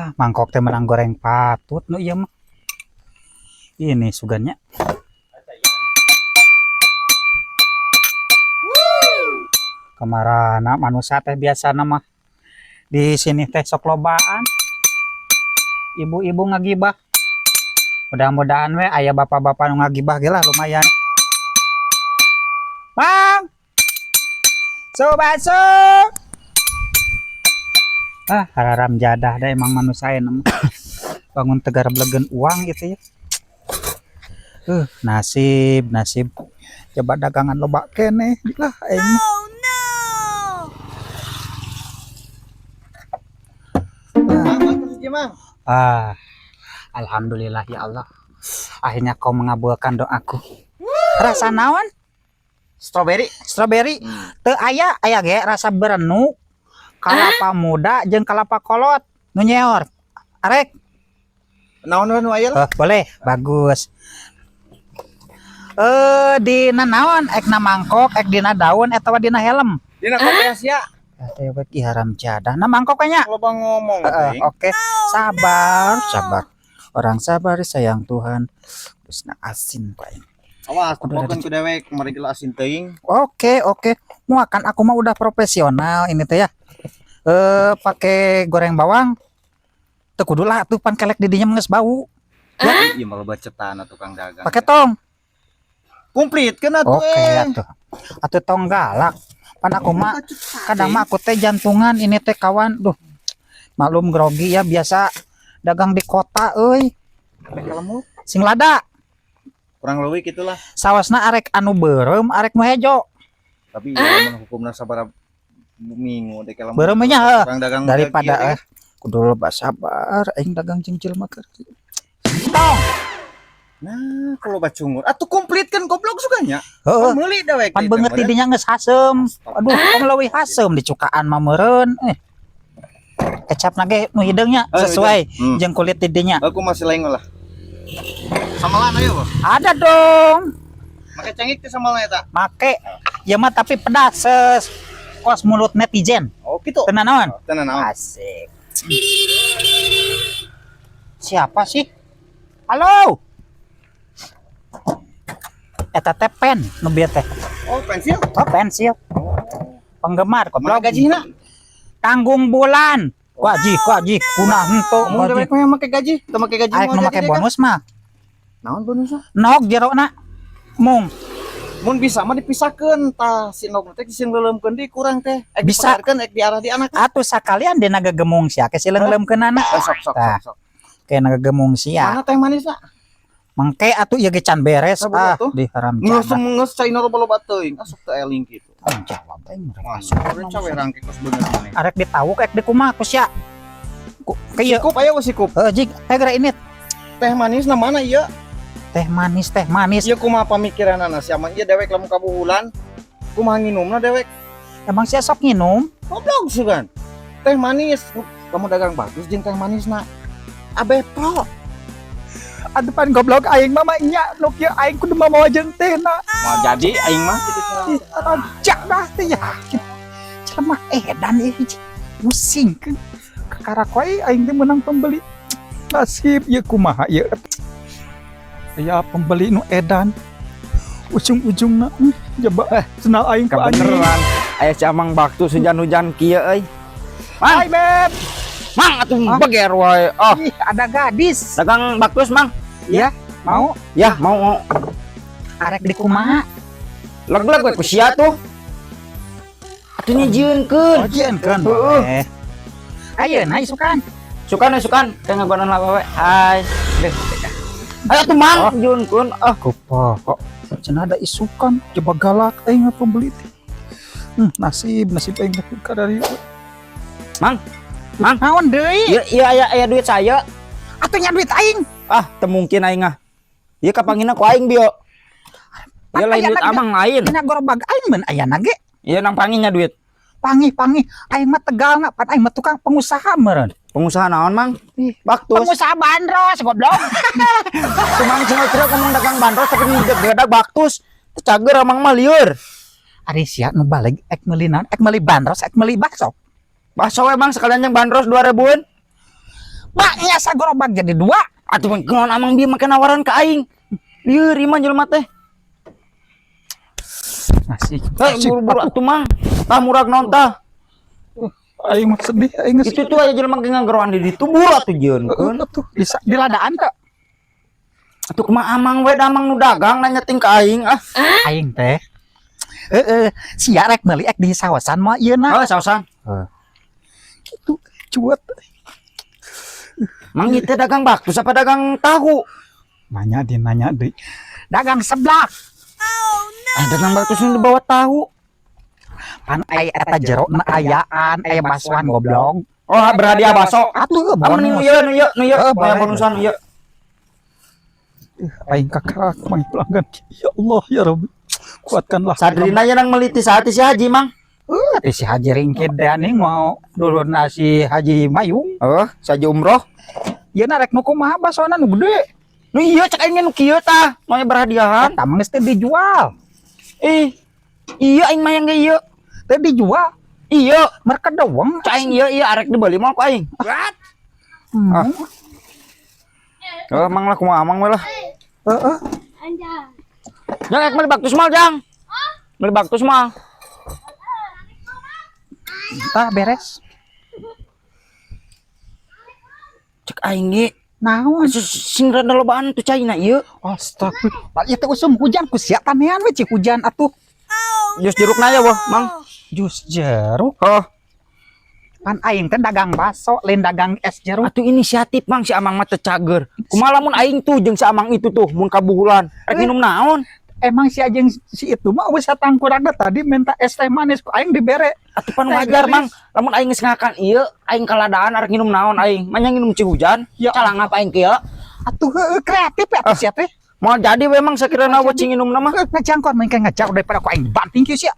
Ah, mangkok teh menang goreng patut nu ieu mah. Ini sugannya. Kamarana manusia teh biasa mah di sini teh sok lobaan. Ibu-ibu ngagibah. Mudah-mudahan we aya bapak-bapak nu ngagibah ge lah lumayan. Bang. So bakso. Ah, haram jadah dah emang manusia mah. Bangun tegar belegen uang gitu ya. Nasib, nasib. Coba dagangan loba keneh lah aing mah. Oh no! Mang. Ah, alhamdulillah ya Allah. Akhirnya kau mengabulkan doaku. Rasa naon? Strawberry. Strawberry. Teu aya, aya ge rasa berenuk, kalapa muda jeung kalapa kolot. Nu nyeor. Arek. Naon nu aya lah? Oh, boleh, bagus. Eh, dina naon? Ek na mangkok, ek dina daun atawa dina helm? Dina kopi sia. Teh we haram jadah. Na mangkok nya. Loba ngomong Heeh, teuing. Oke. Sabar, sabar. Orang sabar sayang Tuhan. Terus na asin pak ini. Awas, Kudu ada tempokeun ku dewek, mari gila asin teuing. Oke. Mau kan aku mah udah profesional ini teh ya. Eh, pakai goreng bawang. Teu kudu lah tuh pan kelek didinya geus bau. Iya, malah bacetan tukang dagang. Pakai tong. Komplit kan atuh. Oke, atuh. Atuh tong galak. Pan aku mah kadang mah aku teh jantungan ini teh, kawan. Duh. Maklum grogi ya, biasa dagang di kota euy. Sing lada. Kurang leuwih gitulah. Sawasna arek anu beureum, arek nu hejo? Tapi ya lamun hukumna sabaraha minggu dek lamun. Beureum nya heuh. Tukang dagang Daripada kieu, eh kudu loba sabar aing dagang jeung jelema keur. Tong. Nah, kalau bacungur atuh komplit kan goblok sukanya. Heeh. Meuli dewek. Pan beungeut di dinya geus haseum. Aduh, kok leuwih haseum dicukaan mah meureun. Eh. Kecap ge nu hideungnya Eh, sesuai jeung kulit di dinya. Aku masih lengo lah. Samalan ayo, Bos. Ada dong. Make cengek teh samalna eta. Make. Ya mah tapi pedas ses kos mulut netizen. Oh, gitu. Tenan naon? Tenan naon? Asik. Siapa sih? Halo. Eta teh pen nu bieu teh. Oh, pensil. Oh, pensil. Penggemar Mana goblok. gajina? Tanggung bulan. Gaji, gaji, kunah henteu Mun gaji. dewek mah make gaji, teu make gaji Arek mau nu jadi make deh, kan? bonus mah. Naon bonusna? Nog jerona. Mung. Mun bisa mah dipisahkeun tah si nog teh sing leuleumkeun deui kurang teh. Ek Bisa. dipegarkeun ek diarah di anak. Atuh sakalian dina gegemung sia ke sileungleumkeunana. Eh, sok sok Tah. sok sok. Kayak nagegemung sia. Mana teh manisna? Mangke atuh ieu ge can beres Sabar ah atuh. di haram Geus jadah. geus caina loba-loba teuing, asup teu eling kitu. Tanggung jawab aing mereka. Masuk cawe rangke kos beungeut maneh. Arek ditawuk ek dikumaha ku sia? Ku kieu. Sikup aya we sikup. Heuh jig, eh geura ini Teh manisna mana ieu? Teh manis, teh manis. Ieu kumaha pamikiranana sia mah ieu dewek lamun kabuhulan kumaha nginumna dewek? Emang sia sok nginum? Goblok sugan. Teh manis, kamu dagang bagus jeung teh manisna. Abe pro. Aduh pan goblok aing mah nya nu kieu aing kudu mamawa jeung tehna. Mau jadi aing mah kitu cenah. Ih, rajak dah teh ya. Celemah edan ieu hiji. Pusing kan. Kakarak wae aing teh menang pembeli. Nasib ieu kumaha ieu. Ya pembeli nu edan. Ujung-ujungna jaba cenah aing ku anjing. Kebeneran aya si Amang baktu hujan-hujan kieu euy. Mang, Hai Beb. Mang atuh Hah? beger wae. Oh, Ih, ada gadis. Dagang baktus, Mang. Ya, mau? Ya, mau mau. Arek di kumaha? Leg-leg we ku sia tuh. Atuh nyieunkeun. Oh, jieunkeun Heeh. boleh. Ayeuna isukan. Sukan we sukan, kayak ngagonan lah we. Hai. Deh. Ayo tuh Mang, Oh. nyieunkeun. Ah, Kupa kok cenah ada isukan coba galak aing mah pembeli teh. Nasib nasib aing teh ka dari Mang, Mang. Naon deui? Iya iya aya aya duit saya. Atuh nya duit aing. Ah, teu mungkin aing ah. Ieu kapangina ku aing bio. Ieu lain duit Ayana Amang lain. Dina gerobak aing mun ayana ge. Ieu nang panginya duit. Panggih panggih aing mah tegal na pan aing mah tukang pengusaha meureun. Pengusaha naon, Mang? Ih, Baktus. pengusaha bandros goblok. Tumang cenah cenah ngomong dagang bandros tapi gedak baktus. Teu cager Amang mah lieur. Ari sia nu balik ek meuli naon? Ek meuli bandros, ek meuli bakso? Bakso emang sekalian yang bandros 2000-an. Maknya sagerobak jadi dua. Atuh mah kunaon amang bieu make nawaran ka aing. Lieur ieu mah jelema teh. Masih. Hei, buru-buru atuh, Mang. Tah, murag naon tah? Aing mah sedih, aing geus. Itu tuh aya jelema ge ngageroan di ditu, buru atuh jieunkeun. Heeh tuh, bisa diladaan teh. Atuh kumaha amang we da amang nu dagang nanya ting ka aing ah. Aing teh. Heeh, sia rek meuli ek di sawasan mah ieu na. Oh, saosan. Kitu cuet. Mang, ieu teh dagang baktus apa dagang tahu? Nanya di nanya di. Dagang seblak. Ah, dagang baktus nu dibawa tahu. Pan aya eta jero na ayaan, aya basuan, goblok. Oh, berhadiah baso. Atuh. Ah, mending nu ieu, nu ieu, nu ieu. Heeh, boleh boleh. Bonusan ieu. Aing kakarak mang pelanggan. Ya Allah, ya Rabbi. Kuatkanlah. Sadrina yang meliti saat si Haji, Mang. Eh, si Haji ringkid deh nih mau dulu nasi Haji Mayung. Oh, si Haji umroh. Ieu na rek nu kumaha basona, nu gede? Nu ieu cek aing nu kieu tah, nu aya berhadiahan. Eta mah geus teu dijual. Eh, iya aing mah yang ge ieu. Teu dijual. Iya, Mereka doang. cek aing ieu ieu arek dibeli moal ku aing. Ah. Oh, mang lah kumaha amang we lah. Heeh. Jang, ek meuli baktus mal, Jang. Meuli baktus mal. Tah, beres. Cek aing ge Naon? sing rada lobaan tuh caina ieu. Astagfirullah. Ieu teh usum hujan ku sia tanean we cik hujan atuh. Jus jerukna ya wah, Mang. Jus jeruk. Oh, Pan aing teh dagang baso, lain dagang es jeruk. Atuh inisiatif, Mang, si Amang mah teu cager. Kumaha lamun aing tuh jeung si Amang itu tuh mun kabuhulan? Rek minum naon? Emang si ajeng si itu mah geus satangkuragna tadi minta es teh manis ku aing dibere. Atuh pan Teh wajar, gelis. Mang. Lamun aing geus ngakan ieu, aing kaladaan arek nginum naon aing? Manya nginum ci hujan? Ya. Calangap aing kieu. Atuh heueuh, kreatif ya atuh sia teh. Moal jadi we, Mang, sakirana we cing nginumna mah. Heueuh, ngajangkon main ngajak daripada ku aing banting kieu sia.